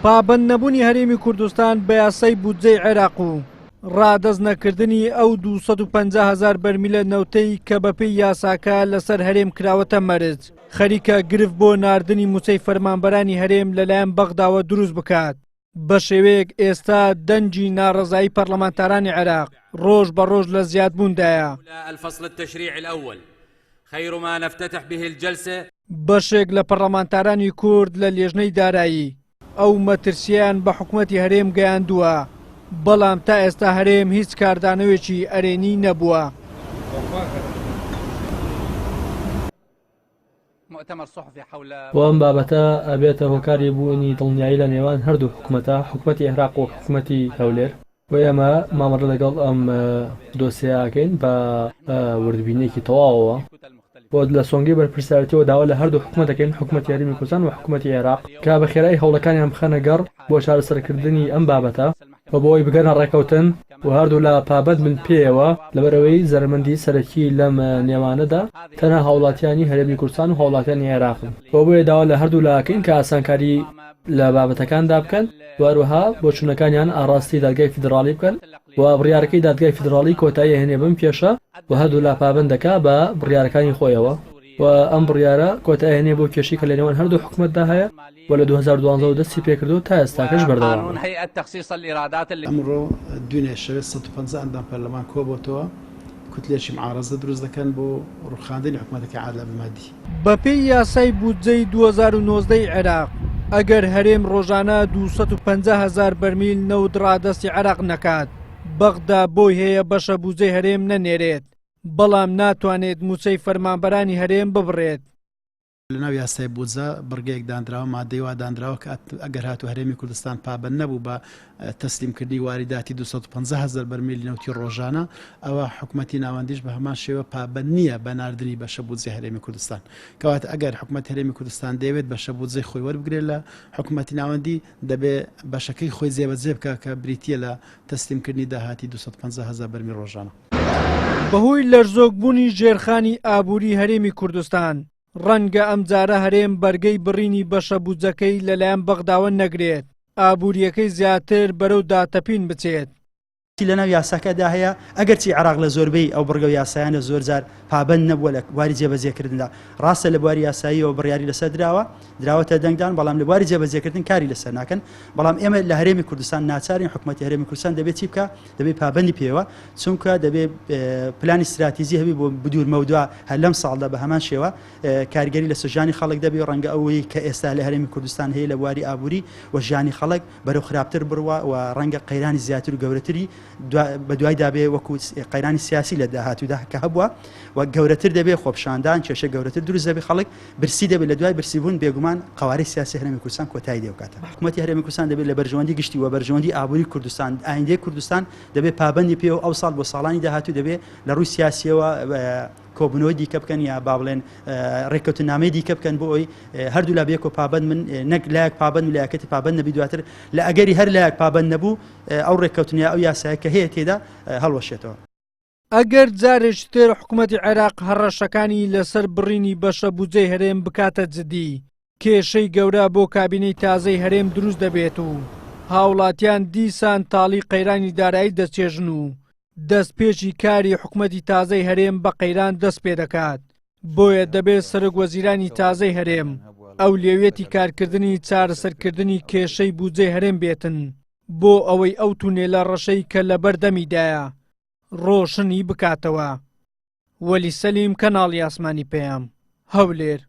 پابەند نەبوونی هەرێمی کوردستان بە یاسای بودجەی عێراق و ڕادەست نەکردنی ئەو 250 هەزار بەرمیلە نەوتەی کە بەپێی یاساکە لەسەر هەرێم کراوەتە مەرج، خەریکە گرفت بۆ ناردنی مووچەی فەرمانبەرانی هەرێم لەلایەن بەغداوە دروست بکات. بە شێوەیەک ئێستا دەنگی ناڕەزایی پەرلەمانتارانی عێراق ڕۆژ بە ڕۆژ لە زیادبووندایە. بەشێک لە پەرلەمانتارانی کورد لە لێژنەی دارایی ئەو مەترسییەیان بە حکومەتی هەرێم گەیاندووە، بەڵام تا ئێستا هەرێم هیچ کاردانەوێکی ئەرێنی نەبووە. وە ئەم بابەتە ئەبێتە هۆکاری بوونی دڵنیایی لە نێوان هەردوو حکومەتە، حکومەتی عێراق و حکومەتی هەولێر. وە ئێمە مامەڵە لەگەڵ ئەم دۆسیەیە ئەکەین بە وردبینیەکی تەواوەوە و لە سۆنگەی بەرپرسیارێتیەوە داوا لە هەردوو حکومەت دەکەین، حکومەتی هەرێمی کوردستان و حکومەتی عێراق، کە بە خێرایی هەوڵەکانیان بخەنە گەڕ بۆ چارەسەرکردنی ئەم بابەتە. و بۆ ئەوەی بگەنە ڕێکەوتن و هەردوولا پابەند بن پێیەوە، لەبەرئەوەی زەرەرمەندی سەرەکی لەم نێوانەدا تەنها هاوڵاتیانی هەرێمی کوردستان و هاوڵاتیانی عێراقن و بۆیە داوا لە هەردوولا ئەکەین کە ئاسانکاری لە بابەتەکاندا بکەن و هەروەها بۆچوونەکانیان ئاڕاستەی دادگای فیدڕاڵی بکەن و بڕیارەکەی دادگای فیدڕاڵی کۆتایی ئەهێنێ بەم کێشە و هەردوولا پابەند دەکا بە بڕیارەکانی خۆیەوە و ئەم بڕیارە کۆتایی ئەهێنێ بەو کێشەی کە لەنێوان هەردوو حکومەتدا هەیە. و لە 2012 وە دەستی پێکردووە تا ئێستاکەش بەردەوامە. ئەمڕۆ دوێنێ شەوێ 150 ئەندام پەرلەمان کۆبۆتەوە کوتلێکی معارەزە دروست دەکەن بۆ ڕوخاندنی حکومەتەکەی عادل عەبدولمەهدی. بەپێی یاسای بودجەی 2019 ی عێراق، ئەگەر هەرێم ڕۆژانە 250 هەزار بەرمیل نەوت ڕادەستی عێراق نەکات، بەغدا بۆی هەیە بەشە بودجەی هەرێم نەنێرێت، بەڵام ناتوانێت مووچەی فەرمانبەرانی هەرێم ببڕێت. لەناو یاسای بودجە بڕگەیەک دانراوە، مادەی وا دانراوە کە ئەگەر هاتوو هەرێمی کوردستان پابەند نەبوو بە تەسلیمکردنی واریداتی 250 هەزار بەرمیلی نەوتی ڕۆژانە، ئەوا حکومەتی ناوەندیش بە هەمان شێوە پابەند نییە بە ناردنی بەشە بودجەی هەرێمی کوردستان. کەواتە ئەگەر حکومەتی هەرێمی کوردستان دەیەوێت بەشە بودجەی خۆی وەربگرێت لە حکومەتی ناوەندی، دەبێ بەشەکەی خۆی جێبەجێ بکات کە بریتییە لە تەسلیمکردنی داهاتی 250 هەزار بەرمیل ڕۆژانە. بەهۆی لەرزۆکبوونی ژێرخانی ئابووری هەرێمی کوردستان، ڕەنگە ئەمجارە هەرێم بەرگەی بڕینی بەشە بودجەکەی لەلایەن بەغداوە نەگرێت، ئابوورییەکەی زیاتر بەرەو داتەپین بچێت. لەناو یاساکەدا هەیە، ئەگەرچی عێراق لە زۆربەی ئەو بڕگە و یاسایانە زۆرجار پابەند نەبووە لە بواری جێبەجێکردندا، ڕاستە لە بواری یاساییەوە بڕیاری لەسەر دراوە، دراوەتە دەنگدان، بەڵام لە بواری جێبەجێکردن کاری لەسەر ناکەن، بەڵام ئێمە لە هەرێمی کوردستان ناچارین، حکومەتی هەرێمی کوردستان دەبێت چی بکا؟ دەبێت پابەندی پێوە، چونکە دەبێت پلانی ستراتیجی هەبێت بۆ بدوور مەودا هەر لەم ساڵدا بە هەمان شێوە کاریگەری لەسەر ژیانی خەڵک دەبێت، ڕەنگە ئەوەی کە ئێستا لە هەرێمی کوردستان هەیە لە بواری ئابووری و ژیانی خەڵک بەرەو خراپتر بڕوا و ڕەنگە قەیرانی زیاتر و گەورەتری بەدوایدا بێ وەکو قەیرانی سیاسی لە داهاتوودا کە هەبووە و گەورەتر دەبێت، خۆپیشاندان کێشە گەورەتر دروست دەبێت، خەڵک برسی دەبێت، لە دوای برسیبوون بێگومان قەوارەی سیاسی هەرێمی کوردستان کۆتایی دێ و کاتە حکوومەتی هەرێمی کوردستان دەبێت لە بەرژەوەندی گشتی و بەرژەوەندی ئابووری کوردستان ئایندەی کوردستان دەبێت پابەندی پێ و ئەو ساڵ بۆ ساڵانی داهاتوو دەبێت لە ڕووی سیاسیەوە کۆبوونەوەی دیکە بکەن یا با بڵێن ڕێککەوتنامەی دیکە بکەن بۆ ئەوی هەردوو لا بەیەکەوە پابەند من نەک لایەک پابەند و لایەکەتی پابەند نەبی دواتر لە ئەگەری هەر لایەک پابەند نەبوو ئەو ڕێککەوتنە ئەو یاسایە کە هەیە تێدا هەڵوەشێتەوە. ئەگەر جارێکی تر حکومەتی عێراق هەڕەشەکانی لەسەر بڕینی بەشە بودجەی هەرێم بکاتە جدی، کێشەی گەورە بۆ کابینەی تازەی هەرێم دروست دەبێت و هاوڵاتیان دیسان تاڵی قەیرانی دارایی دەچێژن و دەستپێکی کاری حکومەتی تازەی هەرێم بە قەیران دەست پێدەکات. بۆیە دەبێت سەرۆک وەزیرانی تازەی هەرێم ئەولەویەتی کارکردنی چارەسەرکردنی کێشەی بودجەی هەرێم بێتن بۆ ئەوەی ئەو تونێلە ڕەشەی کە لەبەر دەمیدایە ڕۆشنی بکاتەوە. وەلی سەلیم کەناڵی ئاسمانی پەیام، هەولێر.